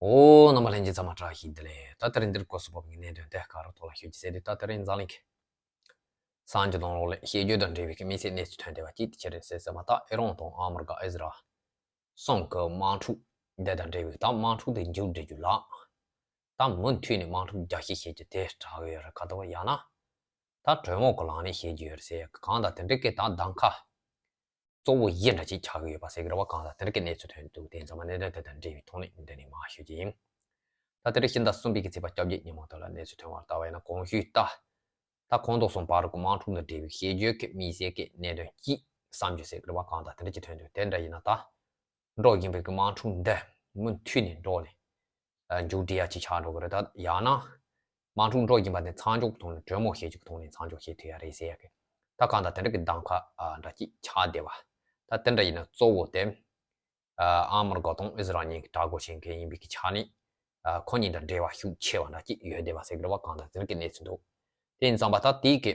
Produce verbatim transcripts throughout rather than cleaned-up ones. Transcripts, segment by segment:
ཨོ། རྣམ་པ་ལྷན་རྒྱས་ཚང་མ་བཀྲ་ཤིས་བདེ་ལེགས། ད་དེ་རིང་འདིར་སྐོར་སུ་བབས་པའི་གནད་དོན་དེ་ག་རུ་ཐོག་ལ་ཤོད་ཀྱི་ཟེར་དུས། ད་དེ་རིང་འཛམ་གླིང་གི་གསར་འགྱུར་ནང་ལོགས་ལ་ཤེས་རྒྱུད་དང་འབྲེལ་བའི་གི་དམིགས་བསལ་གནས་ཚུལ་ཐོན་བསྡད་པ་གཅིག་དེ་ཅི་རེད་ཟེར་ཙམ་པ། ད་ཨི་རན་དང་ཨ་མི་རི་ཀ་ཨི་ཟི་རལ་གསུམ་གི་དམག་འཁྲུག་འདི་དང་འབྲེལ་བའི་ད་དམག་འཁྲུག་དེ་མཇུག་སྒྲིལ་རྒྱུ་ལ། ད་མུ་མཐུད་ནས་དམག་འཁྲུག་རྒྱག་བཤད་བྱེད་རྒྱུ་དེ་དྲག་གི་ཡོད་རེད། ག་དུས་ཡང་ན་ད་གྲོས་མོལ་གྱི་ལམ་ནས་བཤད་རྒྱུ་ཡོད་རེད་ཟེར་ཡ་གི་གང་ལྟར་དེ་འདྲ་གི་ད་གདམ་ཁ་གཙོ་བོ་བཞི་འདྲ་ཅིག་ཆགས་ཀྱི་ཡོད་པ་ཟེར་གི་རེད་བ། གང་ལྟར་དེ་འདྲ་གི་གནས་ཚུལ་ཐོན་འདུག་དེ་ཡིན་ཙང་མ་གནད་དོན་དེ་དང་འབྲེལ་བའི་ཐོག་ནས་འདི་ནས་མར་ཞུ་རྒྱུ་ཡིན། ད་དེ་རིང་ཕྱི་ཟླ་གསུམ་པའི་གི་ཚེས་པ་བཅོ་བརྒྱད་ཉིན་མོ་དེ་ལ་གནས་ཚུལ་ཐོན་པར་ལྟ་བ་ཡིན་ན། གོང་ཞུས་ལྟར་ད་ཁོངས་གཏོགས་གསུམ་བར་གྱི་དམག་འཁྲུག་དང་འབྲེལ་བའི་བཤད་རྒྱུད་ཀྱི་དམིགས་བསལ་གྱི་གནད་དོན་གཅིག་བསམ་རྒྱུ་ཟེར་གི་རེད་བ། གང་ལྟར་དེ་འདྲ་ཅིག་ཐོན་འདུག་དེ་འདྲ་ཡིན་ན་ད་འགྲོ་བཞིན་པའི་གི་དམག་འཁྲུག་འདི་མུ་མཐུད་ནས་འགྲོ་ནས་ཨ་མཇུག་སྒྲིལ་ཡ་ཅིག་ཆགས་འགྲོ་གི་རེད། ད་ཡང་ན་དམག་འཁྲུག་འགྲོ་བཞིན་པ་དེ་མཚམས་འཇོག་གི་ཐོག་ནས་གྲོས་མོལ་བྱེད་རྒྱུ་གི་ཐོག་ནས་མཚམས་འཇོག་བྱེད་ཐུབ་ཡ་རེད་ཟེར་ཡ་གི། ད་གང་ལྟར་དེ་འདྲ་གི་གདམ་ཁ་ཨ་འདྲ་ཅིག་ཆགས་བསྡད་པ། ད་དེ་འདྲ་ཡིན་ན་གཙོ་བོ་དེ་ཨ་ཨ་མི་རི་ཀ་དང་ཨི་ཟི་རལ་གཉིས་ཀྱི་དགྲ་རྒོལ་བྱེད་མཁན་ཡིན་པའི་གི་ཆ་ནས་ཨ་ཁོ་གཉིས་དང་འབྲེལ་བ་ཤུགས་ཆེ་བ་འདྲ་ཅིག་ཡོད་བསྡད་པ་ཟེར་གི་རེད་བ། གང་ལྟར་དེ་འདྲ་གི་གནས་ཚུལ་འདུག་དེ་ཡིན་ཙང་མ་ད་དེའི་གི་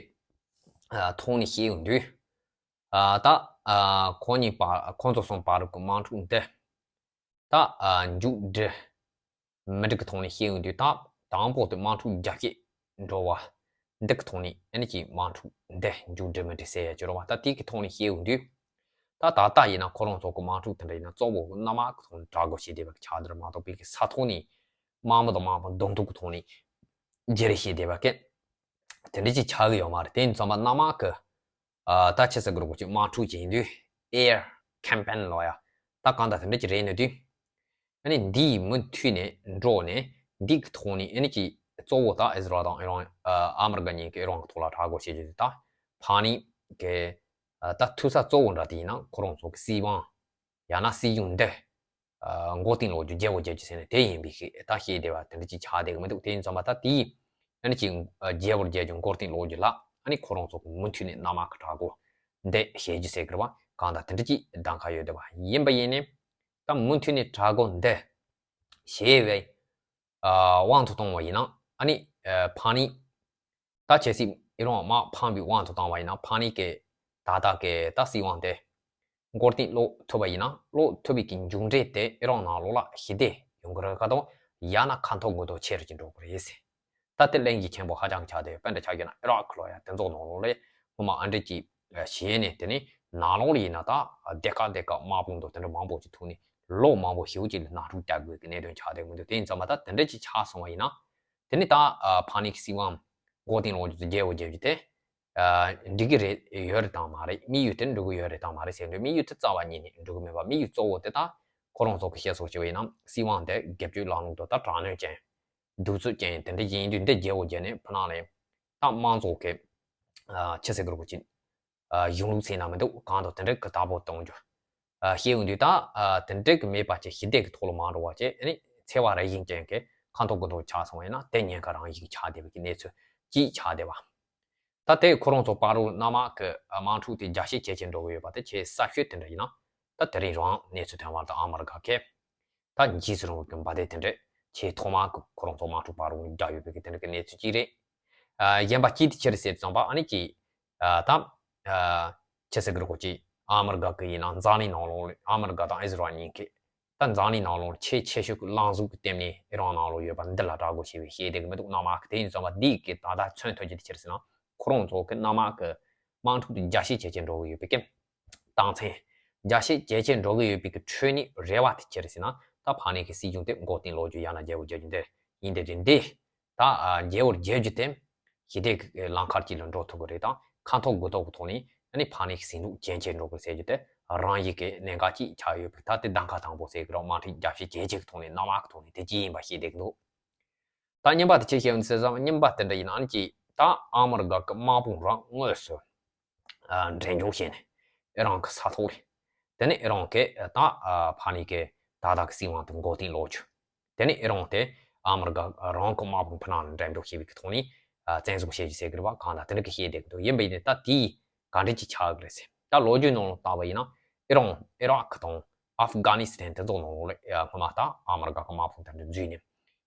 ཨ་ཐོག་ནས་བཤད་ཡོང་དུས། ཨ་ད་ཨ་ཁོ་གཉིས་བར་ཁོངས་གཏོགས་གསུམ་བར་གྱི་དམག་འཁྲུག་འདི་ད་ཨ་མཇུག་སྒྲིལ་མི་སྒྲིལ་གྱི་ཐོག་ནས་བཤད་ཡོང་དུས། ད་དང་པོ་དེ་དམག་འཁྲུག་རྒྱག་བཤད་འགྲོ་བ་འདི་གི་ཐོག་ནས་ཨ་ནི་ཅིག་དམག་འཁྲུག་འདི་མཇུག་སྒྲིལ་མི་སྒྲིལ་ཟེར་ཡ་ཅིག་ཡོད་རེད་བ། ད་དེ་གི་ཐོག་ནས་བཤད་ཡོང་དུས། ད་ད་ལྟ་ཡིན་ན་ཁོ་རང་ཚོ་གི་དམག་འཁྲུག་དེ་འདྲ་ཡིན་ན་གཙོ་བོ་གི་གནམ་དམག་གི་ཐོག་ནས་དྲག་རྒོལ་བྱས་བསྡད་པ་གི་ཆགས་བསྡད་རེད་མ་གཏོགས། པའི་གི་ས་ཐོག་ནས་དམག་མི་དང་དམག་དཔུང་མདུང་ཐུང་གི་ཐོག་ནས་བརྗེ་རེས་བྱས་བསྡད་པ་གི་དེ་འདྲ་ཅིག་ཆགས་གི་ཡོད་མ་རེད། དེ་ཡིན་ཙང་མ་གནམ་དམག་གི་ཨ་ད་ཆི་ཟེར་གི་རེད། ཁོ་ཅིག་དམག་འཁྲུག་བྱེད་དུས་air campaign ལབ་ཡ་ད་གང་ལྟར་དེ་འདྲ་ཅིག་རེད་ནི་དུས། ཨ་ནི་འདིའི་མུ་མཐུད་ནས་འགྲོ་ནས་འདི་གི་ཐོག་ནས་ཨ་ནི་ཅིག་གཙོ་བོ་ད་ཨི་ཟི་རལ་དང་ཨི་རན་ཨ་ཨ་མི་རི་ཀ་གཉིས་ཀྱིས་ཨི་རན་གྱི་ཐོག་ལ་དྲག་རྒོལ་བྱེད་རྒྱུ་དེ། ད་ཕ་ནི་གི་ཨ་ད་ཐུག་ས་གཙོ་བོ་འདྲ་དེ་ཡིན་ན་ཁོ་རང་ཚོ་གི་སྲིད་དབང་ཡང་ན་སྲིད་གཞུང་འདི་ཨ་མགོ་རྟིང་སློག་རྒྱུ། བརྗེ་བོ་རྒྱག་རྒྱུ་ཟེར་ནས་དེ་ཡིན་པའི་ཤེས་ད་ཤེས་བསྡད་པ་དེ་འདྲ་ཅིག་ཆགས་བསྡད་གི་མི་འདུག་དེ་ཡིན་ཙང་མ་ད་དེའི་ཨ་ནི་ཅིག་ཨ་བརྗེ་བོ་རྒྱག་རྒྱུ་མགོ་རྟིང་སློག་རྒྱུ་ལ་ཨ་ནི་ཁོ་རང་ཚོ་གི་མུ་མཐུད་ནས་གནམ་དམག་གི་དྲག་རྒོལ་འདི་བྱེད་རྒྱུ་ཟེར་གི་རེད་བ། གང་ལྟར་དེ་འདྲ་ཅིག་གདམ་ཁ་ཡོད་བསྡད་པ་ཡིན་པ་ཡིན་ནས། ད་མུ་མཐུད་ནས་དྲག་རྒོལ་འདི་བྱེད་པའི་ཨ་དབང་དུ་བཏང་བ་ཡིན་ན་ཨ་ནི་ཨ་ཕ་ནི་ད་ཆབ་སྲིད་ཨི་རན་དམག་ཕམ་པའི་དབང་དུ་བཏང་བ་ཡིན་ན་ཕ་ནི་གི་ད་ལྟ་གི་ད་སྲིད་དབང་དེ་མགོ་རྟིང་སློག་ཐུབ་པ་ཡིན་ན། སློག་ཐུབ་པའི་གི་མཇུག་འབྲས་དེ་ཨི་རན་ནང་ལོགས་ལ་ཞི་བདེ་ཡོང་གི་རེད་ག་དང་། ཡང་ན་ཁ་འཐོར་དགོས་མདོག་ཆེ་རུ་ཅིག་འགྲོ་གི་རེད་ཟེར། ད་དེ་གླེང་གཞི་ཆེན་པོ་ཧ་ཅང་ཆགས་བསྡད་ཡོད། དཔེ་འདྲ་ཆ་བཞག་ན་ཨི་རག་ལབ་ཡ་དེ་ཚོ་ནང་ལོགས་ལ་སྔོན་མ་ཨ་འདྲ་ཅིག་བྱས་ནས། དེ་ནས་ནང་ལོགས་ལ་ཡིན་ན་ད་སྡེ་ཁག་སྡེ་ཁག་དམག་དཔུང་དང་དེ་འདྲ་མང་པོ་ཅིག་ཐུག་ནས་ལོ་མང་པོ་ཞེ་པོ་ཅིག་ལ་ནང་འཁྲུག་རྒྱག་དགོས་ཀྱི་གནད་དོན་ཆགས་བསྡད་མི་འདུག་དེ་ཡིན་ཙང་མ་ད་དེ་འདྲ་ཅིག་ཆགས་སོང་བ་ཡིན་ན། དེ་ནས་ད་ཕ་ནི་གི་སྲིད་དབང་མགོ་རྟིང་སློག་རྒྱུ་དང་བརྗེ་བོ་རྒྱག་རྒྱུ་དེ་འགྲིག་གི་རེད་ཡོད་རེད་དང་མ་རེད། དམིགས་ཡུལ་དེ་འགྲུབ་གི་ཡོད་རེད་དང་མ་རེད་ཟེར་དུས། དམིགས་ཡུལ་དེ་རྩ་བ་ཉིད་ནས་འགྲུབ་གི་མེད་པ། དམིགས་ཡུལ་གཙོ་བོ་དེ་ད་ཁོ་རང་ཚོ་གི་བཤད་སྲོལ་བྱས་པ་ཡིན་ན་སྲིད་དབང་དེ་སྒེར་གཅོད་ལམ་ལུགས་དང་ད་དྲག་གནོན་ཅན། གདུག་རྩུབ་ཅན་དེ་འདྲ་ཡིན་དུས་འདི་བརྗེ་བོ་བརྒྱབ་ནས་ཕ་ནང་ལ་ད་དམངས་གཙོ་གི་ཨ་ཆི་ཟེར་དགོས་རེད། ཁོ་ཅིག་ཨ་གཞུང་ལུགས་ཟེར་ན་མི་འདུག་གང་དང་དེ་འདྲ་གི་དག་པོ་གཏོང་རྒྱུ་ཨ་བཤད་ཡོང་དུས། ད་ཨ་དེ་འདྲ་གི་མེད་པ་ཅིག་ཞི་བདེ་གི་ཐོག་ལ་མ་འགྲོ་བ་ཅིག་ཨ་ནི་འཚེ་བ་རང་བཞིན་ཅན་གྱི་ཁ་འཐོར་དགུ་འཐོར་ཆགས་སོང་བ་ཡིན་ན་དེ་ཉེན་ཁ་རང་བཞིན་ཆགས་བསྡད་པའི་གི་གནས་ཚུལ་ཅིག་ཆགས་བསྡད་པ། ད་དེ་ཁོ་རང་ཚོ་བར་དུ་གནམ་དམག་གི་དམག་འཁྲུག་དེ་རྒྱས་བཤད་བྱེད་ཀྱིན་འགྲོ་གི་ཡོད་པ་དེ་ཆེས་གསལ་ཤོས་དེ་འདྲ་ཡིན་ན། ད་དེ་རིང་རང་གནས་ཚུལ་ཐོན་བར་དུ་ཨ་མི་རི་ཀ་གིས་ད་འཇིགས་སུ་རུང་བའི་འབར་མདེལ་དེ་འདྲ་ཆེས་ཐོག་མར་གི་ཁོ་རང་ཚོ་དམག་འཁྲུག་བར་དུ་རྒྱག་ཡོད་པའི་གི་དེ་འདྲ་གི་གནས་ཚུལ་ཅིག་རེད། ཨ་གཞན་པ་ཅིག་དེ་ཅི་རེད་ཟེར་ཙམ་པ་ཨ་ནི་ཅིག་ཨ་ད་ཨ་ཆི་ཟེར་གི་རེད། ཁོ་ཅིག་ཨ་མི་རི་ཀ་གི་ཡིན་ན་འཛམ་གླིང་ནང་ལོགས་ལ་ཨ་མི་རི་ཀ་དང་ཨི་ཟི་རལ་གཉིས་ཀྱིས་ད་འཛམ་གླིང་ནང་ལོགས་ཆེས་ཆེ་ཤོས་ཀྱི་རླུང་འཚུབ་ཀྱི་ལྟེམ་གནས་ཨི་རན་ནང་ལོགས་ཡོད་པ་འདི་ལ་དྲག་རྒོལ་བྱས་པའི་ཤེས་བསྡད་ཀྱི་མི་འདུག་གནམ་དམག་གི། དེ་ཡིན་ཙང་མ་འདི་གི་ད་ལྟ་མཚོན་ཐུབ་རྒྱུ་དེ་ཅི་རེད་ཟེར་ན། ཁོ་རང་ཚོ་གི་གནམ་དམག་གི་དམག་འཁྲུག་དེ་རྒྱས་བཤད་བྱེད་ཀྱིན་འགྲོ་གི་ཡོད་པའི་རྐྱེན། རྟགས་མཚན། རྒྱས་བཤད་བྱེད་ཀྱིན་འགྲོ་གི་ཡོད་པའི་གི་ཁྲོད་ནས་རེ་བ་དེ་ཅི་རེད་ཟེར་ན། ད་ཕ་ནི་གི་སྲིད་གཞུང་དེ་མགོ་རྟིང་སློག་རྒྱུ་ཡང་ན་བརྗེ་བོ་རྒྱག་རྒྱུ་འདི་ཡིན་བསྡད་དུས། འདི་ད་ཨ་བརྗེ་བོ་རྒྱག་རྒྱུ་དེ་ཞི་བདེ་གི་ལམ་ཁ་ཅིག་ལ་འགྲོ་ཐུབ་ཀྱི་རེད་དང་། ཁ་འཐོར་དགུ་འཐོར་གི་ཐོག་ནས་ཨ་ནི་ཕ་ནི་གི་སྲིད་དབང་རྒྱུན་ཆད་འགྲོ་གི་ཟེར་རྒྱུ་དེ་རང་བཞིན་གྱི་གནད་འགག་ཅིག་ཆགས་ཡོད་པའི། ད་དེ་གདམ་ཁ་དང་པོ་ཟེར་གི་རེད། དམག་འཁྲུག་རྒྱས་བཤད་བྱེད་ཀྱི་ཐོག་ནས་གནམ་དམག་གི་ཐོག་ནས་དེ་ཅི་ཡིན་པ་ཤེས་བསྡད་ཀྱི་འདུག་ད་གཉིས་པ་དེ་ཅི་ཤེས་ཡོང་ཟེར་ཙང་། གཉིས་པ་དེ་འདྲ་ཡིན་ན་ཨ་ནི་ཅིག་ད་ཨ་མི་རི་ཀ་གི་དམག་དཔུང་རང་དངོས་སུ་ཨ་འགྲེམས་འཇོག་བྱས་ནས་ཨི་རན་གི་ས་ཐོག་ལ། དེ་ནས་ཨི་རན་གི་ད་ཨ་ཕ་ནི་གི་ད་ལྟ་གི་སྲིད་དབང་དེ་མགོ་རྟིང་སློག་རྒྱུ། དེ་ནས་ཨི་རན་དེ་ཨ་མི་རི་ཀ་རང་གི་དམག་དཔུང་ཕ་ནང་ལ་འགྲེམས་འཇོག་བྱས་པའི་གི་ཐོག་ནས་ཨ་བཙན་བཟུང་བྱེད་རྒྱུ་ཟེར་གི་རེད་བ། གང་ལྟར་དེ་འདྲ་གི་ཤེས་བསྡད་ཀྱི་འདུག་ཡིན་པ་ཡིན་ནའི་ད་དེའི་ག་འདྲ་ཅིག་ཆགས་ཀྱི་རེད་ཟེར། ད་ལོ་རྒྱུས་ནང་ལ་བལྟས་པ་ཡིན་ན་ཨི་རན་ཨི་རག་དང་ཨབ་གྷ་ནི་སི་ཐན་དེ་ཚོ་ནང་ལོགས་ལ་ཨ་སྔོན་མ་ད་ཨ་མི་རི་ཀ་གི་དམག་དཔུང་དེ་འདྲ་འཛུལ་ནས།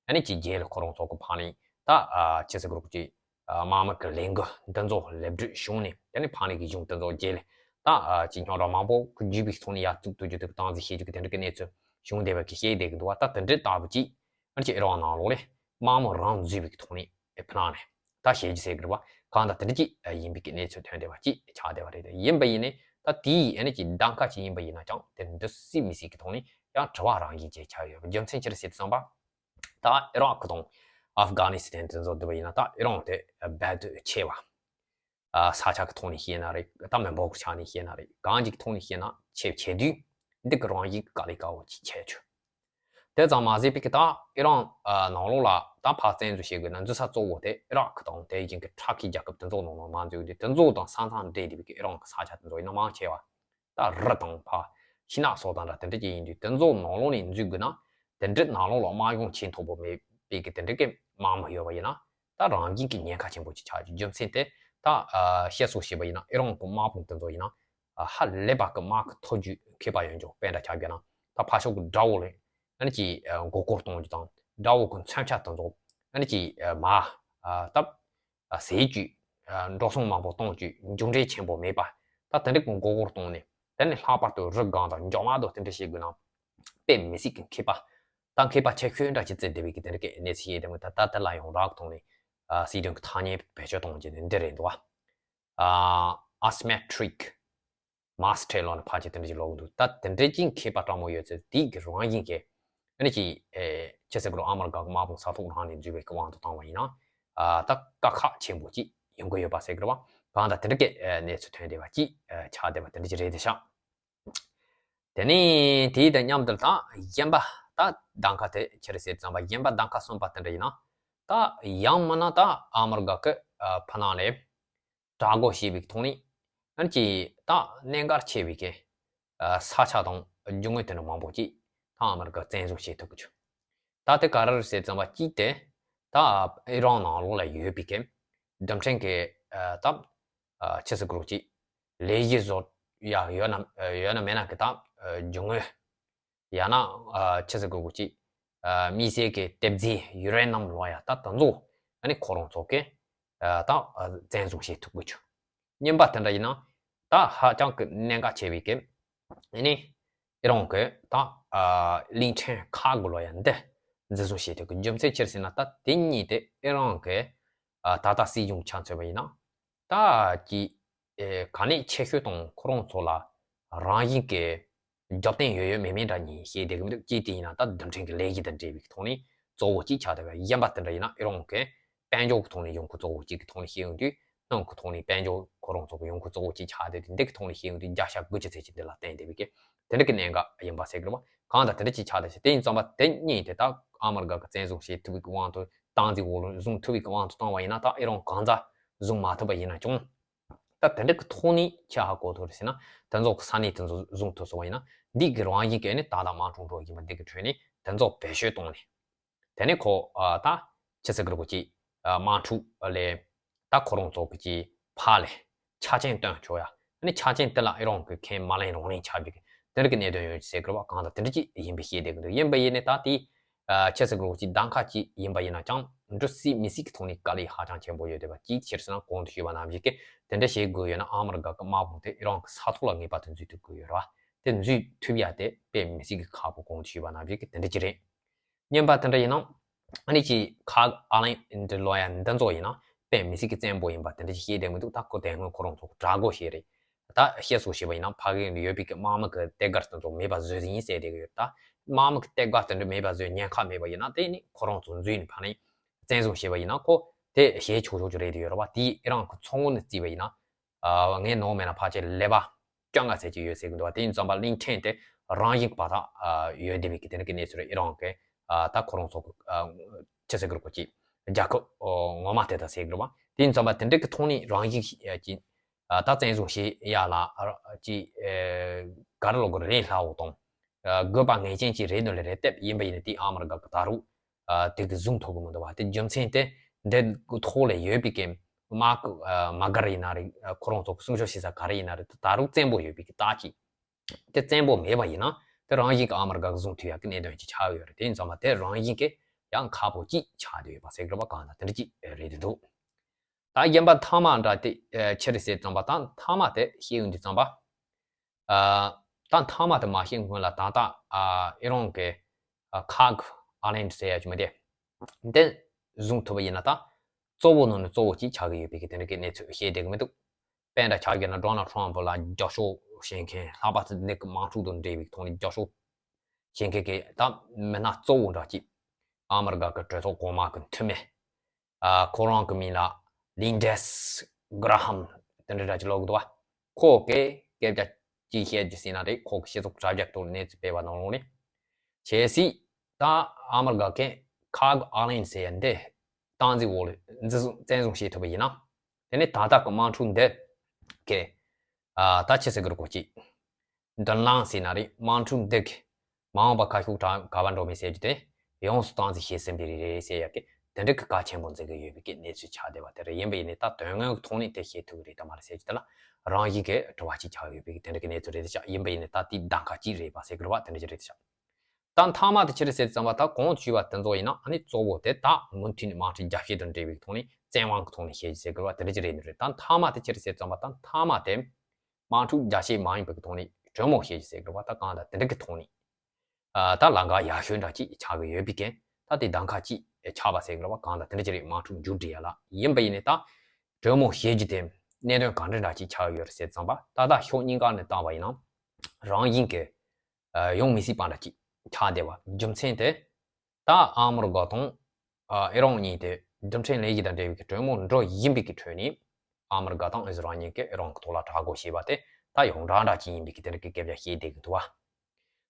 ཨ་ནི་ཅིག་རྗེས་ལ་ཁོ་རང་ཚོ་གི་ཕ་ནི་ད་ཨ་ཆི་ཟེར་གི་རེད། ཁོ་ཅིག་ཨ་དམག་མི་གི་ལས་འགུལ་འདི་ཚོ་ལེགས་གྲུབ་བྱུང་ནས། དེ་ནས་ཕ་ནི་གི་གཞུང་དེ་ཚོ་རྗེས་ལ་ད་ཨ་ཅིག་རྙོག་དྲ་མང་པོ་ཁོ་བརྒྱུད་པའི་ཐོག་ནས་ཡར་བཙུགས་ཐུབ་རྒྱུ་དེ་གི་སྟངས་འཛིན་བྱེད་རྒྱུ་གི་དེ་འདྲ་གི་གནས་ཚུལ་བྱུང་བསྡད་པ་གི་ཤེས་བསྡད་ཀྱི་འདུག་བ། ད་དེ་འདྲ་ལྟ་བུ་ཅིག་ ཨ་ནི་ཅིག་ཨི་རན་ནང་ལོགས་ལས་དམག་མི་རང་འཛུལ་བའི་ཐོག་ནས་ཕྱི་ནང་ནས་ད་ཞེ་གི་ཟེར་གི་རེད་བ། གང་ལྟར་དེ་འདྲ་ཅིག་ཡིན་པའི་གི་གནས་ཚུལ་ཐོན་བསྡད་པ་ཅིག་ཆགས་བསྡད་པ་རེད། ཡིན་པ་ཡིན་ནའི་ད་དེའི་ཨ་ནི་ཅིག་གདམ་ག་ཅིག་ཡིན་པ་ཡིན་ན་ཀྱང་དེ་འདི་སྲིད་མི་སྲིད་ཀྱི་ཐོག་ནས་ཡང་དྲི་བ་རང་བཞིན་ཅིག་ཆགས་ཡོད་པ། རྒྱུ་མཚན་ཅི་རེད་ཟེར་དུས་ཙམ་པ། ད་ཨི་རག་དང་ཨབ་གྷ་ནི་སི་ཐན་དེ་ཚོ་འདི་བ་ཡིན་ན་ད་ཨི་རན་དེ་རྦད་དེ་ཆེ་བ། ས་ཆ་གི་ཐོག་ནས་བཤད་ན་རེད། ད་མི་འབོར་གྱི་ཆ་ནས་བཤད་ན་རེད། གང་ཅིག་ཐོག་ནས་བཤད་ན་ཆེ་ཆེ་དུས་འདི་གི་རང་བཞིན་གྱི་དཀའ་ལས་ཁག་པོ་ཅིག་ཆགས་ཆོག་དེ་ཙམ་མ་ཟད་པའི་གི་ད་ཨི་རན་ནང་ལོགས་ལ་ད་ཕར་བཙན་འཛུལ་བྱེད་དགོས་ན་འཛུལ་ས་གཙོ་བོ་དེ་ཨི་རག་དང་དེ་བཞིན་གྱི་ཊར་ཀི་རྒྱལ་ཁབ་དེ་ཚོ་ནང་ལ་མ་འཛུལ་དུས་དེ་ཚོ་དང་ས་མཚམས་འབྲེལ་བསྡད་པའི་གི་ཨི་རན་གྱི་ས་ཆ་དེ་ཚོ་ཡིན་ན་མང་ཆེ་བ། ད་རི་དང་ཕ་ཤིང་ནགས་སོགས་དང་འདྲ་དེ་འདྲ་ཅིག་ཡིན་དུས་དེ་ཚོ་ནང་ལོགས་ནས་འཛུལ་དགོས་ན་དེ་འདྲའི་ནང་ལོགས་ལ་དམག་ཡོང་ཆེས་མཐོ་པོ་མེད་པའི་གི་དེ་འདྲའི་གི་དམག་མི་ཡོད་པ་ཡིན་ན་ད་རང་བཞིན་གྱི་ཉེན་ཁ་ཆེན་པོ་ཅིག་ཆགས་ཀྱི་རྒྱུ་མཚན་དེ་ད་བཤད་སྲོལ་བྱས་པ་ཡིན་ན་ཨི་རན་གྱི་དམག་དཔུང་དེ་ཚོ་ཡིན་ན་ཧ་ལས་པ་གི་དམག་གི་ཐོག་རྒྱུ་མཁས་པ་ཡོད་འཇོག་དཔེ་འདྲ་ཆགས་རྒྱུ་ན་ད་ཕར་ཕྱོགས་གི་དགྲ་བོ་ལ་ཨ་ནི་ཅིག་མགོ་སྐོར་གཏོང་རྒྱུ་དང་དགྲ་བོ་གི་མཚོན་ཆ་དེ་ཚོ་ཨ་ནི་ཅིག་མ་ད། ཟས་བཅུད། འགྲོ་སོང་མང་པོ་གཏོང་བཅུད་མཇུག་འབྲས་ཆེན་པོ་མེད་པ། ད་དེ་འདྲ་གི་མགོ་སྐོར་གཏོང་ནས་དེ་ནས་ལྷག་པར་དུ་རི་སྒང་དང་མགྱོགས་མ་དུ་དེ་འདྲ་བྱེད་དགོས་ན། དཔེ་མི་སྲིད་ཀྱི་མཁས་པ། ད་མཁས་པ་ཆེ་ཤོས་འདྲ་ཅིག་བརྩི་བསྡད་པའི་གི་དེ་འདྲ་གི་གནས་ཚུལ་ཡིན་དེ་མོ་ད་ད་དེ་ལ་ཡང་རག་གཏོང་ནས། སྲིད་དོན་གྱི་ཐ་སྙད་བེད་སྤྱོད་གཏོང་རྒྱུ་དེ་འདི་རེད་འདུག་བ། Asymmetric Mass Train ལོག་ནས་ཕལ་ཆེར་དེ་འདྲ་ཅིག་ལོག་འདུག་ད་དེ་འདྲ་ཅིག་མཁས་པ་སྤྲང་མོ་ཡོད་ཚད་དེའི་གི་རང་བཞིན་གྱི་ཨ་ནི་ཅིག་ཅི་ཟེར་དགོས་རེད། ཨ་མི་རི་ཀ་གི་དམག་དཔུང་ས་ཐོག་རང་ནས་འཛུལ་བའི་གི་དབང་དུ་བཏང་བ་ཡིན་ན་ད་དཀའ་ཁག་ཆེན་པོ་ཅིག་ཡོང་གི་ཡོད་པ་ཟེར་གི་རེད་བ། གང་ལྟར་དེ་འདྲ་གི་གནས་ཚུལ་ཐོན་བསྡད་པ་ཅིག་ཆགས་བསྡད་པ་དེ་འདྲ་ཅིག་རེད་དེ་ཤག་དེ་ནས་དེའི་དང་མཉམ་དུ་ད་གཞན་པ་ད་གདམ་ག་དེ་ཆི་རེད་ཟེར་ཙམ་པ་གཞན་པ་གདམ་ག་གསུམ་པ་དེ་འདྲ་ཡིན་ན་ད་ཡང་མིན་ན་ད་ཨ་མི་རི་ཀ་གི་ཕ་ནང་ནས། དྲག་རྒོལ་བྱས་པའི་ཐོག་ནས་ཨ་ནི་ཅིག་ད་གནད་འགག་ཆེ་བའི་གི་ས་ཆ་དང་རྒྱུ་དངོས་དེ་འདྲ་མང་པོ་ཅིག་ད་ཨ་མི་རི་ཀ་བཙན་བཟུང་བྱེད་ཐུབ་ཀྱི་ཆུ། ད་དེ་ག་རེ་རེད་ཟེར་ཙམ་པ་གཅིག་དེ་ད་ཨི་རན་ནང་ལོགས་ལ་ཡོད་པའི་གི་རྡུལ་ཕྲན་གི་ད་ཆི་ཟེར་དགོས་རེད་ཅིག་ལས་གཞི་བཟོ་ཡག་ཡོད་ན་ཡོད་ན་མེད་ན་གི་ད་རྒྱུ་དངོས། ཡང་ན་ཆི་ཟེར་དགོས་གི་དམིགས་བསལ་གྱི་གཏེར་རྫས་ཡུ་རེ་ནམ་ལོ་ཡ་ད་དེ་ཚོ་ཨ་ནི་ཁོ་རང་ཚོ་གི་ད་བཙན་བཟུང་བྱེད་ཐུབ་དགོས་ཆུ། གཉིས་པ་དེ་འདྲ་ཡིན་ན་ད་ཧ་ཅང་གི་གནད་འགག་ཆེ་བའི་གི་ཨ་ནི་ཨི་རན་གི་ད་གླིང་ཕྲན་ཁག་གི་ལོ་ཡ་འདི་འཛིན་བཟུང་བྱེད་ཐུབ་གི་རྒྱུ་མཚན་ཅི་རེད་ཟེར་ན་ད་དེ་གཉིས་དེ་ཨི་རན་གི་ད་ལྟ་སྲིད་གཞུང་ཆ་མཚོན་པ་ཡིན་ན། ད་ཀྱི་ག་ནས་ཆེ་ཤོས་དང་ཁོ་རང་ཚོ་ལ་རང་བཞིན་གྱི་རྒྱབ་རྟེན་ཡོད་ཡོད་མེད་མེད་འདྲ་གཉིས་བཤད་བསྡད་ཀྱི་མི་འདུག་གཅིག་དེ་ཡིན་ན་ད་རྡུལ་ཕྲན་གྱི་ལས་གཞི་དང་འབྲེལ་བའི་ཐོག་ནས་གཙོ་བོ་གཅིག་ཆགས་བསྡད་པ་གཞན་པ་དེ་འདྲ་ཡིན་ན་ཨི་རན་གྱི་དཔལ་འབྱོར་གྱི་ཐོག་ནས་ཡོང་ཁུངས་གཙོ་བོ་གཅིག་གི་ཐོག་ནས་བཤད་ཡོང་དུས་ནང་གི་ཐོག་ནས་དཔལ་འབྱོར་ཁོ་རང་ཚོ་གི་ཡོང་ཁུངས་གཙོ་བོ་གཅིག་ཆགས་བསྡད་དུས་འདི་གི་ཐོག་ནས་བཤད་ཡོང་དུས་བརྒྱ་ཆ་དགུ་བཅུ་ཚད་ཅིག་འདི་ལ་བརྟེན་བསྡད་པའི་གི་དེ་འདྲ་གི་གནད་འགག་ཡིན་པ་ཟེར་གི་རེད་བ། གང་ལྟར་དེ་འདྲ་ཅིག་ཆགས་བསྡད་ཤག་དེ་ཡིན་ཙང་པ་དེ་གཉིས་དེ་ད་ཨ་མི་རི་ཀ་གི་བཙན་བཟུང་བྱེད་ཐུབ་པའི་གི་དབང་དུ་སྟངས་འཛིན་འོག་ལ་བཟུང་ཐུབ་པའི་གི་དབང་དུ་བཏང་བ་ཡིན་ན་ད་ཨི་རན་གང་ཙམ་བཟུང་མ་ཐུབ་པ་ཡིན་ན་ཀྱང་། ད་དེ་འདྲ་གི་ཐོག་ནས་ཆ་ཧ་གོ་ཐུབ་རེད་ཟེར་ན་དེ་ཚོ་གི་ས་གནས་དེ་ཚོ་བཟུང་ཐུབ་སོང་བ་ཡིན་ན་འདི་གི་རང་བཞིན་གྱི་ནི་ད་ལྟ་དམག་འཁྲུག་འགྲོ་བཞིན་པ་འདི་གི་ཁྲོད་ནས་དེ་ཚོ་བེད་སྤྱོད་བཏང་ནས། དེ་ནས་ཁོ་ད་ཆི་ཟེར་གི་རེད་གོ་ཅིག་དམག་འཁྲུག་ལས་ད་ཁོ་རང་ཚོ་གི་ཅིག་ཕར་ལས་ཆ་རྐྱེན་བཏོན་ཆོག་ཡ། ཨ་ནི་ཆ་རྐྱེན་དེ་ལ་ཨི་རན་གི་ཁས་མ་ལེན་རང་ལེན་ཆགས་པའི་གི་དེ་འདྲ་གི་གནད་དོན་ཡོད་ཟེར་གི་རེད་བ། གང་ལྟར་དེ་འདྲ་ཅིག་ཡིན་པའི་ཤེས་བསྡད་གི་འདུག་ཡིན་པ་ཡིན་ནས་ད་དེ། ཆི་ཟེར་དགོས་ཅིག་གདམ་ག་ཅིག་ཡིན་པ་ཡིན་ན་ཀྱང་འགྲོ་སྲིད་མི་སྲིད་ཀྱི་ཐོག་ནས་དཀའ་ལས་ཧ་ཅང་ཆེན་པོ་ཡོད་བསྡད་པ་ཅིག་ཕྱིར་སོང་ན་གོང་དུ་ཞུས་པ་ནང་བཞིན་གྱི་དེ་འདྲ་བྱེད་དགོས་ཡོད་ན་ཨ་མི་རི་ཀ་གི་དམག་དཔུང་དེ་ཨི་རན་གྱི་ས་ཐོག་ལ་ངེས་པར་དུ་འཛུལ་ཐུབ་དགོས་ཡོད་རེད་བ། དེ་འཛུལ་ཐུབ་ཡ་དེ་དཔེ་མི་སྲིད་ཀྱི་ཁག་པོ་གོང་དུ་ཞུས་པ་ནང་བཞིན་གྱི་དེ་འདྲ་ཅིག་རེད། གཉིས་པ་དེ་འདྲ་ཡིན་ན་ཨ་ནི་ཅིག་ཁག་ཨ་ལན་འདི་ལོ་ཡ་འདི་ཚོ་ཡིན་ན་དཔེ་མི་སྲིད་ཀྱི་བཙན་པོ་ཡིན་པ་དེ་འདྲ་ཅིག་ཤེས་བསྡད་མི་འདུག་ད་ཁོ་དེ་སྔོན་ཁོ་རང་ཚོ་དགྲ་རྒོལ་བྱས་རེད། ད་བཤད་སྲོལ་བྱས་པ་ཡིན་ན་ཕ་གི་ཡོད་པའི་གི་དམག་མི་གི་ལྟེ་སྒར་དེ་ཚོ་མེད་པ་བཟོས་ཟིན་ཡིན་ཟེར་བསྡད་ཀྱི་ཡོད། ད་དམག་མི་གི་ལྟེ་སྒར་དེ་འདྲ་མེད་པ་བཟོས་ཉེན་ཁ་མེད་པ་ཡིན་ན་དེ་ནི་ཁོ་རང་ཚོ་འཛུལ་ནས་ཕ་ནས་བཙན་བཟུང་བྱས་པ་ཡིན་ན་ཁོ་དེ་ཞེད་ཆོག་ཆོག་ཅིག་རེད་དེ་ཡོད་རེད་བ། དེའི་ཨི་རན་གི་མཚོ་སྔོན་ནས་བརྩིས་པ་ཡིན་ན་ངའི་ནང་མེད་ན་ཕལ་ཆེར་ཀླད་པ་བཅོ་ལྔ་ཚད་ཅིག་ཡོད་ཟེར་གི་འདུག་བ། དེ་ཡིན་ཙམ་པ་གླིང་ཕྲན་དེ་རང་བཞིན་གྱི་བར་ཐག་ཡོད་བསྡད་པའི་གི་དེ་འདྲ་གི་གནས་ཚུལ་རེད། ཨི་རན་གི་ད་ཁོ་རང་ཚོ་གི་ཆི་ཟེར་གི་རེད་གོ་ཅིག་རྒྱལ་ཁབ་ངོ་མ་དེ་ད་ཟེར་གི་རེད་བ། དེ་ཡིན་ཙམ་པ་དེ་འདྲ་གི་ཐོག་ནས་རང་བཞིན་གྱི་ད་བཙན་བཟུང་བྱེད་ཡ་ལ་ཅིག་ག་རེ་ལབ་དགོས་རེད། ལྷག་འོ་དང་དགོས་པ་ངེས་ཅན་ཅིག་རེད་འདོད་ལེ་རེད་དེབ་ཡིན་པ་ཡིན་ན་དེ་ཨ་མི་རི་ཀ་གི་ད་རུང་དེ་གི་བཟུང་ཐུབ་གི་མི་འདུག་བ། དེ་རྒྱུ་མཚན་དེ་འདི་གི་ཐོག་ལ་ཡོད་པའི་གི་དམག་དམག་སྒར་ཡིན་ན་རེད། ཁོ་རང་ཚོ་གི་སྲུང་སྐྱོབ་བྱེད་ས་ག་རེ་ཡིན་ན་རེད། ད་རུང་བཙན་པོ་ཡོད་པའི་གི་རྟགས་ཅིག་དེ་བཙན་པོ་མེད་པ་ཡིན་ན་དེ་རང་བཞིན་གི་ཨ་མི་རི་ཀ་གི་བཟུང་ཐུབ་ཡ་གི་གནད་དོན་ཅིག་ཆགས་ཡོད་རེད། དེ་ཡིན་ཙང་མ་དེ་རང་བཞིན་གི་ཡང་ཁག་པོ་ཅིག་ཆགས་བསྡད་ཡོད་པ་ཟེར་གི་རེད་བ། གང་ལྟར་དེ་འདྲ་ཅིག་རེད་དེ་འདུག་ད་གཞན་པ་མཐའ་མ་འདྲ་དེ་ཆི་རེད་ཟེར་ཙམ་པ་ད་མཐའ་མ་དེ་བཤད་ཡོང་དུས་ཙམ་པ། ད་མཐའ་མ་དེ་མ་བཤད་སྔོན་ལ་ད་ལྟ་ཨི་རན་གི་ཁག་ ཨ་ལན་ཟེར་ཡ་ཅིག་མི་དེ། དེ་བཟུང་ཐུབ་པ་ཡིན་ན་ད། གཙོ་བོ་ནང་ནས་གཙོ་བོ་གཅིག་ཆགས་ཀྱི་ཡོད་པའི་གི་དེ་འདྲ་གི་གནས་ཚུལ་བཤད་བསྡད་གི་མི་འདུག་དཔེ་འདྲ་ཆགས་ཀྱི་ན་ཌོ་ནལ་ཊམ་ཕུ་ལ་རྒྱབ་སྐྱོར་བྱེད་མཁན། ལྷག་པར་དུ་འདི་གི་དམག་འཁྲུག་དང་འབྲེལ་བའི་ཐོག་ནས་རྒྱབ་སྐྱོར་བྱེད་མཁན་གྱི་ད་མི་སྣ་གཙོ་བོ་འདྲ་གཅིག་ཨ་མི་རི་ཀ་གི་གྲོས་ཚོགས་གོང་མ་གི་འཐུས་མི། ཨ་ཁོ་རང་གི་མིང་ལ་ལིན་ཌེ་སི་གྷ་ར་ཧམ་དེ་འདྲ་འདྲ་གཅིག་ལབ་གི་འདུག་བ། ཁོ་གིས་སྐད་ཆ་གཅིག་བཤད་རྒྱུ་ཟེར་ན་རེད། ཁོ་གི་སྤྱི་ཚོགས་དྲ་རྒྱ་ཐོག་གནས་ཚུལ་སྤེལ་བ་ནང་ལོགས་ནས། གལ་སྲིད་ད་ཨ་མི་རི་ཀ་གིས་ཁ་གི་ཨ་ལན་ཟེར་ཡ་འདི་སྟངས་འཛིན་འོག་ལ་འཛིན་བཟུང་བཙན་བཟུང་བྱེད་ཐུབ་པ་ཡིན་ན། དེ་ནས་ད་ལྟ་གི་དམག་འཁྲུག་འདི་གི་ཨ་ད་ཆི་ཟེར་གི་རེད་གོ་ཅིག་མདུན་ལམ་ཟེར་ན་རེད། དམག་འཁྲུག་འདི་གི་མ་འོངས་པ་ཁ་ཕྱོགས་ག་ག་པར་འགྲོ་མིན་ཟེར་རྒྱུ་དེ་ཡོངས་སུ་སྟངས་འཛིན་བྱེད་ཟིན་པའི་རེད་ཟེར་ཡ་གི་དེ་འདྲ་གི་གལ་ཆེན་པོ་འཛིན་གི་ཡོད་པའི་གི་གནས་ཚུལ་ཆགས་བསྡད་པ་དེ་རེད། ཡིན་པ་ཡིན་ནའི་ད་དོན་དངོས་ཀྱི་ཐོག་ནས་དེ་བཤད་ཐུབ་ཀྱི་རེད་དམ་མ་རེད་ཟེར་རྒྱུ་དེ་ལ་རང་བཞིན་གྱི་དྲི་བ་ཅིག་ཆགས་ཡོད་པའི་གི་དེ་འདྲ་གི་གནས་ཚུལ་རེད་ཤག་ཡིན་པ་ཡིན་ནའི་ད་དེའི་གདམ་ཁ་ཅིག་རེད་པ་ཟེར་གི་རེད་བ། དེ་འདྲ་ཅིག་རེད་ཤག་ད་མཐའ་མ་དེ་ཅི་རེད་ཟེར་ཙམ་པ། ད་གོང་ཞུས་པ་དེ་ཚོ་ཡིན་ན་ཨ་ནི་གཙོ་བོ་དེ་ད་མུ་མཐུད་ནས་དམག་འཁྲུག་རྒྱ་བཤད་དང་འབྲེལ་བའི་ཐོག་ནས་བཙན་དབང་གི་ཐོག་ནས་བཤད་རྒྱུ་ཟེར་གི་རེད་བ། དེ་འདྲ་ཅིག་རེད་ནི་རེད། ད་མཐའ་མ་དེ་ཅི་རེད་ཟེར་ཙམ་པ། ད་མཐའ་མ་དེ་དམག་འཁྲུག་རྒྱ་བཤད་མ་ཡིན་པའི་གི་ཐོག་ནས་གྲོས་མོལ་བཤད་རྒྱུ་ཟེར་གི་རེད་བ། ད་གང་ལྟར་དེ་འདྲ་གི་ཐོག་ནས་ཨ་ད་ལམ་ཁ་ཡག་ཤོས་འདྲ་ཅིག་ཆགས་གི་ཡོད་པའི་རྐྱེན་ད་དེ་གདམ་ཁ་ཅིག་ཆགས་པ་ཟེར་གི་རེད་བ། གང་ལྟར་དེ་འདྲ་ཅིག་རེད། དམག་འཁྲུག་མཇུག་སྒྲིལ་ཡ་ལ། ཡིན་པ་ཡིན་ནའི་ད་གྲོས་མོལ་བཤད་རྒྱུ་དེ་གནད་དོན་ག་འདྲ་འདྲ་ཅིག་ཆགས་ཡོད་རེད་ཟེར་ཙམ་པ། ད་ལྟ་ཕྱོགས་གཉིས་ཀ་ནས་བལྟས་པ་ཡིན་ན་རང་བཞིན་གྱི་ཨ་ཡོང་མི་སྲིད་པ་འདྲ་ཅིག་ཆགས་བསྡད་པ། རྒྱུ་མཚན་དེ་ད་ཨ་མི་རི་ཀ་དང་ཨ་ཨི་རན་གཉིས་དེ་རྡུལ་ཕྲན་ལས་གཞི་དང་འབྲེལ་བའི་གྲོས་མོལ་འགྲོ་བཞིན་པའི་གི་ཁྲོད་ནས་ཨ་མི་རི་ཀ་དང་ཨི་ཟི་རལ་གཉིས་ཀྱིས་ཨི་རན་གྱི་ཐོག་ལ་དྲག་རྒོལ་བྱས་པ་དེ་ད་ཡོངས་གྲགས་འདྲ་ཅིག་ཡིན་པའི་གི་དེ་འདྲ་གི་སྐད་ཆ་བཤད་བསྡད་གི་འདུག་བ།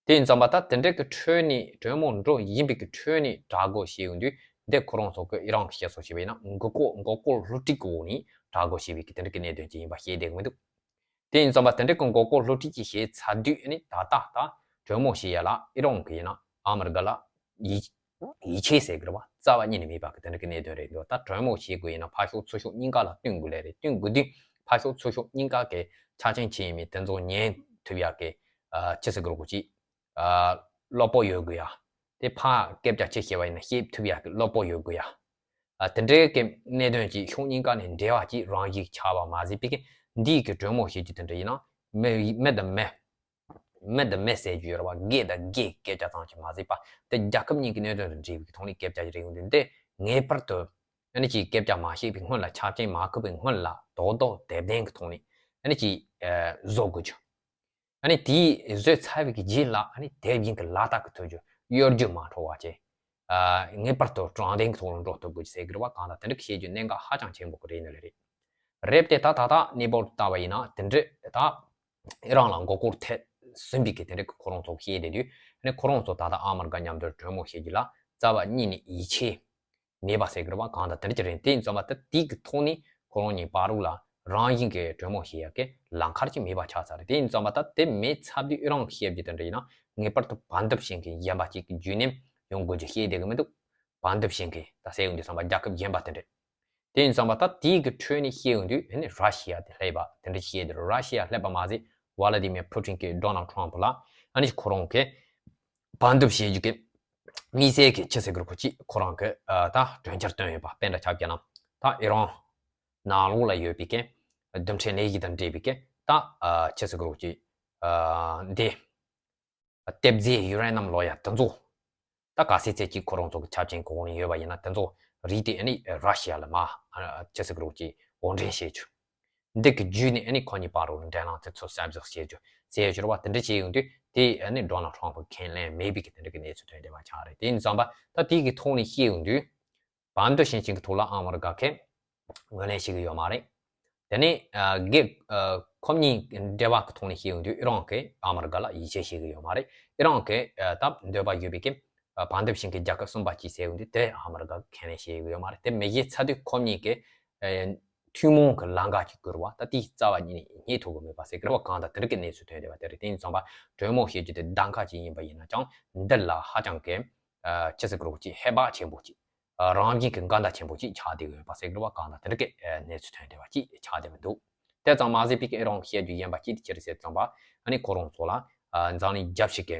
དེ་ཡིན་ཙམ་པ་ད་དེ་འདྲ་གི་ཁྲོད་ནས་གྲོས་མོལ་འགྲོ་བཞིན་པའི་གི་ཁྲོད་ནས་དྲག་རྒོལ་བྱས་ཡོང་དུས་འདི་ཁོ་རང་ཚོ་གི་ཨི་རན་གྱི་བཤད་སྲོལ་བྱས་པ་ཡིན་ན་མགོ་སྐོར་མགོ་སྐོར་སློབ་ཁྲིད་ཀྱི་འོག་ནས་དྲག་རྒོལ་བྱས་པའི་གི་དེ་འདྲ་གི་གནད་དོན་ཅིག་ཡིན་པ་བཤད་བསྡད་གི་མི་འདུག་དེ་ཡིན་ཙམ་པ་དེ་འདྲའི་གི་མགོ་སྐོར་སློབ་ཁྲིད་ཅིག་བྱས་ཚར་དུས་ཨ་ནི་ད་ལྟ་ད་གྲོས་མོལ་བྱེད་ཡ་ལ་ཨི་རན་གི་ཡིན་ན་ཨ་མི་རི་ཀ་ལ་ཡིད་ཡིད་ཆེས་ཟེར་གི་རེད་བ། རྩ་བ་ཉིད་ནས་མེད་པ་གི་དེ་འདྲ་གི་གནད་དོན་རེད་འདུག་ད་གྲོས་མོལ་བྱེད་དགོས་ཡིན་ན་ཕར་ཕྱོགས་ཚུར་ཕྱོགས་གཉིས་ཀ་ལ་བསྟུན་དགོས་ལེ་རེད། བསྟུན་དགོས་དུས་ཕར་ཕྱོགས་ཚུར་ཕྱོགས་གཉིས་ཀ་གི་ཆ་རྐྱེན་ཅི་ཡིན་མིན་དེ་ཚོ་ཉན་ཐུབ་ཡ་གི་ཨ་ཆི་ཟེར་གི་རེད་གོ་ཅིག་ཨ་བློ་སྤོབས་ཡོད་དགོས་ཡ། དེ་ཕར་སྐད་ཆ་ཅིག་བཤད་པ་ཡིན་ན་བཤད་ཐུབ་ཡ་གི་བློ་སྤོབས་ཡོད་དགོས་ཡ། ཨ་དེ་འདྲའི་གི་གནད་དོན་ཅིག་ཕྱོགས་གཉིས་ཀ་ནས་འབྲེལ་བ་ཅིག་རང་བཞིན་ཆགས་པ་མ་ཟད་པའི་གི་འདིའི་གི་གྲོས་མོལ་བྱེད་རྒྱུ་དེ་འདྲ་ཡིན་ན་མི་མི་དང་མི་མི་དང་མི་ཟེར་རྒྱུ་ཡོད་རེད་བ། སྒེར་དང་སྒེར་སྐད་ཆ་ཙམ་ཅིག་མ་ཟད་པ་དེ་རྒྱལ་ཁབ་གཉིས་ཀྱི་གནད་དོན་དང་འབྲེལ་བའི་གི་ཐོག་ནས་སྐད་ཆ་ཅིག་རེད་ཡོང་དུས་འདི་ངེས་པར་དུ་ཨ་ནི་ཅིག་སྐད་ཆ་མ་བཤད་པའི་སྔོན་ལ་ཆ་རྐྱེན་མ་འཁོད་པའི་སྔོན་ལ་རྡོག་རྡོག་རྡེབ་ལྡན་གི་ཐོག་ནས་ཨ་ནི་ཅིག་ཨ་བཟོ་དགོས་རྒྱུ། ཨ་ནི་དེའི་བཟོས་ཚར་བའི་གི་རྗེས་ལ་ཨ་ནི་དེ་བཞིན་གི་ལ་དྭགས་གི་ཐོག་གི་གཡོ་སྒྱུ་མ་འཕྲོ་བ་བཅས། ཨ་ངེས་པར་དུ་དྲང་བདེན་གི་ཐོག་ལ་འགྲོ་ཐུབ་དགོས་ཟེར་གི་རེད་བ། གང་ལྟར་དེ་འདྲ་གི་བཤད་རྒྱུ་གནད་འགག་ཧ་ཅང་ཆེན་པོ་གི་རེད་ནི་ལེ་རེད། རེད་དེ་ད་ད་ལྟ་གནས་བབ་ལྟ་བ་ཡིན་ན་དེ་འདྲ་ད་ཨི་རན་ལ་མགོ་སྐོར་ཐེབས་ཟིན་པའི་གི་དེ་འདྲ་གི་ཁོ་རང་ཚོ་བཤད་བསྡད་དུས་ཨ་ནི་ཁོ་རང་ཚོ་ད་ལྟ་ཨ་མི་རི་ཀ་མཉམ་དུ་གྲོས་མོལ་བྱེད་རྒྱུ་ལ་རྩ་བ་ཉིད་ནས་ཡིད་ཆེས་མེད་པ་ཟེར་གི་རེད་བ། གང་ལྟར་དེ་འདྲ་ཅིག་རེད། དེ་ཡིན་ཙམ་པ་ད་དེའི་གི་ཐོག་ནས་ཁོ་རང་གཉིས་བར་དུ་ལ་རང་བཞིན་གྱི་གྲོས་མོལ་བྱེད་ཡ་གི་ལམ་ཁ་ཅིག་མེད་པ་ཆགས་ཚར་རེད། དེ་ཡིན་ཙམ་པ་ད་དེ་མེད་ཚར་དུས་ཨི་རན་གྱི་བཤད་རྒྱུ་དེ་འདྲ་ཡིན་ན་ངེས་པར་དུ་བར་འདུམ་བྱེད་མཁན་གཞན་པ་ཅིག་གི་བརྒྱུད་ནས་ཡོང་དགོས་རྒྱུ་བཤད་བསྡད་གི་མི་འདུག་བར་འདུམ་བྱེད་མཁན་ད་ཟེར་ཡོང་དུས་ཙམ་པ་རྒྱལ་ཁབ་གཞན་པ་དེ་འདྲ། དེ་ཡིན་ཙམ་པ་ད་དེའི་གི་ཁྲོད་ནས་བཤད་ཡོང་དུས་ཨ་ནི་ར་ཤི་ཡ་དེ་སླེབས་པ་དེ་འདྲ་བཤད་དུས་ར་ཤི་ཡ་སླེབས་པ་མ་ཟད་ཝ་ལ་ཏི་མིར་ཕུ་ཊིན་གྱིས་ཌོ་ནལ་ཊམ་ཕུ་ལ་ཨ་ནི་ཁོ་རང་གི་བར་འདུམ་བྱེད་རྒྱུ་གི་དམིགས་བསལ་གྱི་ཆི་ཟེར་གི་རེད་གོ་ཅིག་ཁོ་རང་གི་ཨ་ད་གྲོས་འཆར་བཏོན་ཡོད་པ། དཔེ་འདྲ་ཆ་བཞག་ན་ད་ཨི་རན་ནང་ལོགས་ལ་ཡོད་པའི་གི་རྡུལ་ཕྲན་ལས་གཞི་དང་འབྲེལ་བའི་གི་ད་ཨ་ཆི་ཟེར་གི་རེད་གོ་ཅིག་ཨ་འདི་ལྟེབ་རྫས་ཡུ་རེ་ནམ་ལབ་ཡ་དེ་ཚོ་ད་གལ་སྲིད་ཚད་ཅིག་ཁོ་རང་ཚོ་གི་ཆ་རྐྱེན་གོ་གོ་ནས་ཡོད་པ་ཡིན་ན་དེ་ཚོ་རིགས་དེ་ཨ་ནི་ར་ཤི་ཡ་ལ་མ་ཨ་ཆི་ཟེར་གི་རེད་གོ་ཅིག་དབོར་འདྲེན་བྱེད་རྒྱུ། འདི་གི་བརྒྱུད་ནས་ཨ་ནི་ཁོ་གཉིས་བར་དུ་འབྲེལ་ལམ་དེ་ཚོ་གསལ་བསྒྲགས་བྱེད་རྒྱུ་ཟེར་ཡོད་ཅེས་པ་དེ་འདྲ་བྱས་ཡོང་དུས་དེ་ཨ་ནི་ཌོ་ནལ་ཊམ་ཕུ་ཁས་ལེན་མེད་པའི་གི་དེ་འདྲ་གི་གནས་ཚུལ་ཐོན་བསྡད་པ་ཆགས་རེད། དེ་ཡིན་ཙམ་པ་ད་དེ་གི་ཐོག་ནས་བཤད་ཡོང་དུས་བར་འདུམ་བྱེད་མཁན་གི་ཐོག་ལ་ཨ་མི་རི་ཀ་གིས་ངོས་ལེན་བྱེད་ཀྱི་ཡོད་མ་རེད། དེ་ནས་ཨ་སྒེར་ཨ་ཁོ་གཉིས་འབྲེལ་བ་གི་ཐོག་ནས་བཤད་ཡོང་དུས་ཨི་རན་གིས་ཨ་མི་རི་ཀ་ལ་ཡིད་ཆེས་བྱེད་ཀྱི་ཡོད་མ་རེད། ཨི་རན་གི་ཨ་ད་འདོད་པ་ཡོད་པའི་གི་ཨ་བར་འདུམ་བྱེད་མཁན་རྒྱལ་ཁབ་གསུམ་པ་གཅིག་ཟེར་ཡོང་དུས་དེ་ཨ་མི་རི་ཀ་གིས་ཁས་ལེན་བྱེད་ཀྱི་ཡོད་མ་རེད། དེ་མི་བྱེད་ཚར་དུས་ཁོ་གཉིས་ཀྱི་ཨ་ཐུན་མོང་གི་ལམ་ཁ་ཅིག་དགོས་རེད་བ། ད་དེ་རྩ་བ་ཉིད་ནས་རྙེད་ཐུབ་ཀྱི་མེད་པ་ཟེར་གི་རེད་བ། གང་ལྟར་དེ་འདྲ་གི་གནས་ཚུལ་ཐོན་བསྡད་པ་དེ་རེད། དེ་ཡིན་ཙང་པ་གྲོས་མོལ་བྱེད་རྒྱུ་དེ་གདམ་ཁ་ཅིག་ཡིན་པ་ཡིན་ན་ཅང་འདི་ལ་ཧ་ཅང་གི་ཨ་ཆི་ཟེར་གི་རེད་གོ་ཅིག་ཧེ་བག་ཆེན་པོ་ཅིག་ཨ་རང་བཞིན་གྱི་འགལ་ཟླ་ཆེན་པོ་ཅིག་ཆགས་བསྡད་ཡོད་པ་ཟེར་གི་རེད་བ། གང་ལྟར་དེ་འདྲ་གི་ཨ་གནས་ཚུལ་ཐོན་བསྡད་པ་ཅིག་ཆགས་བསྡད་མི་འདུག་དེ་ཙམ་མ་ཟད་པའི་གི་ཨི་རན་གྱིས་བཤད་རྒྱུ་གཞན་པ་ཅིག་དེ་ཅི་རེད་ཟེར་ཙམ་པ་ཨ་ནི་ཁོ་རང་ཚོ་ལ་ཨ་འཛམ་གླིང་རྒྱལ་སྤྱི་གི་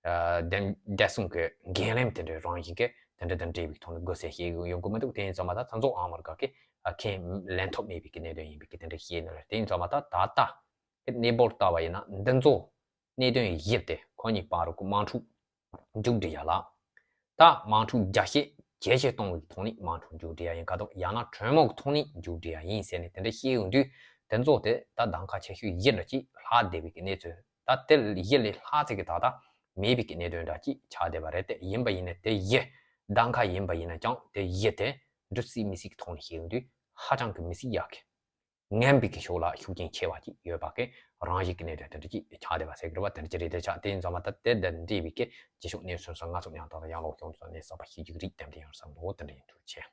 ཨ་བདེ་བདེ་སྲུང་གི་འགན་ལེན་དེ་འདྲའི་རང་བཞིན་གྱི་དེ་འདྲ་དང་འབྲེལ་བའི་ཐོག་ནས་དགོས་ཟེར་བཤད་ཡོང་གི་མི་འདུག་དེ་ཡིན་ཙང་མ་ད་ད་ཚོ་ཨ་མི་རི་ཀ་གིས་ཨ་ཁས་ལེན་ཐབས་མེད་པའི་གི་གནད་དོན་ཡིན་པའི་གི་དེ་འདྲ་བཤད་ནི་རེད། དེ་ཡིན་ཙང་མ་ད་ད་ལྟ་གི་གནས་བབ་ལྟ་བ་ཡིན་ན་འདི་ཚོ་གནད་དོན་བཞི་དེ་ཁོ་གཉིས་བར་དུ་གི་དམག་འཁྲུག་མཇུག་སྒྲིལ་ཡ་ལ་ ད་དམག་འཁྲུག་རྒྱ་སྐྱེད་ཇེ་ཆེ་གཏོང་བའི་ཐོག་ནས་དམག་འཁྲུག་མཇུག་སྒྲིལ་ཡ་ཡིན་ག་དོ། ཡང་ན་གྲོས་མོལ་གྱི་ཐོག་ནས་མཇུག་སྒྲིལ་ཡ་ཡིན་ཟེར་ནས་དེ་འདྲ་བཤད་ཡོང་དུས། དེ་ཚོ་དེ་ད་གདམ་ག་ཆེ་ཤོས་བཞི་འདྲ་ཅིག་ལྷག་བསྡད་པའི་གི་གནས་ཚུལ། ད་དེ་བཞི་ལས་ལྷག་ཙམ་གྱི་ད་ལྟ་མེད་པའི་གི་གནད་དོན་འདྲ་ཅིག་ཆགས་བསྡད་པ་རེད། དེ་ཡིན་པ་ཡིན་ན་དེ་བཞི་གདམ་ག་ཡིན་པ་ཡིན་ན་ཀྱང་དེ་བཞི་དེ་འགྲུབ་སྲིད་མི་སྲིད་ཀྱི་ཐོག་ནས་བཤད་ཡོང་དུས་ཧ་ཅང་གི་མི་སྲིད་ཡག་གི། ངན་པའི་གི་ཕྱོགས་ལ་ཤུགས་རྐྱེན་ཆེ་བ་ཅིག་ཡོད་པ་གི་རང་བཞིན་གྱི་གནད་དོན་དེ་འདྲ་ཅིག་ཆགས་བསྡད་པ་ཟེར་གི་རེད་པ། དེ་འདྲ་ཅིག་རེད། དེ་ཆགས་དེ་ཡིན་ཙང་མ་ད་དེ་དང་འབྲེལ་བའི་གི་རྗེས་ཕྱོགས་གནས་ཚུལ་སོགས་ང་ཚོ་ཡང་དག་ཡང་ལོག་ཤོང་ཚོ་ནས་གསར་པ་ཤེས་ཀྱི་རིགས་ཏན་ཏན་ཡོང་བསམ་འདུག་དེ་འདྲ་ཡིན། ཐུགས་རྗེ་ཆེ།